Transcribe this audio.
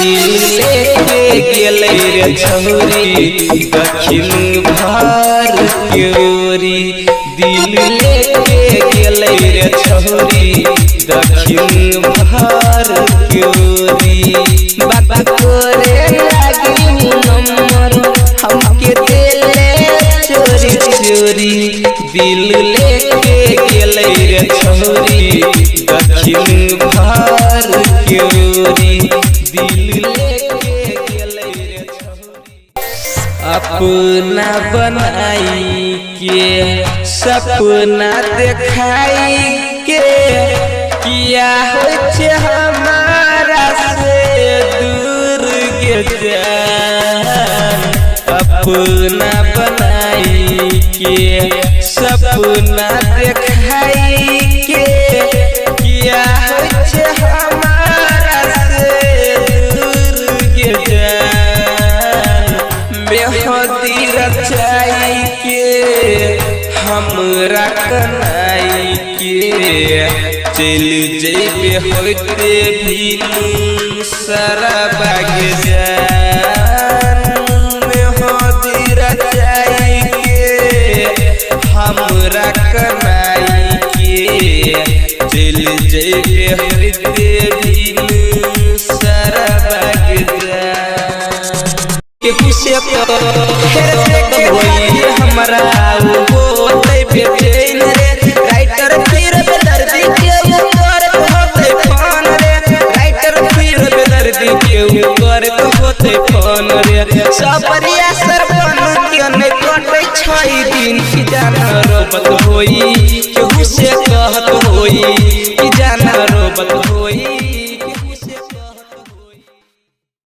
दिल लेके गेलै रे छौरी दक्षिण भारत के ओरी। दिल लेके गेलै रे छौरी दक्षिण भारत के ओरी। बात करे लागी नंबर हमके देले चोरी चोरी। दिल लेके गेलै रे छौरी दक्षिण भारत के ओरी। दिल लेके गेलै रे छौरी। अपना बनाई के सपना देखाई के किया होइ छै हमारा से दूर के जान। अपना बनाई के सपना देखाई के किया होइ छै हमारा से दूर के जान। मेहदी रचाई के हमरा कनाई के चलि जइबे होइते भिनु सारा बाग जान। मेहदी रचाई के हमरा कनाई के चलि जइबे होइते भिनु सारा बाग जान। केहू से होई हमरा होतै बेचैन रे। राइटर फिर बेदर्दी के करत होतै फोन रे। राइटर फिर बेदर्दी के करत होतै फोन रे। सबरिया सरपन के नै कटै छै दिन की जान रोपत होई केहू से कहत होई।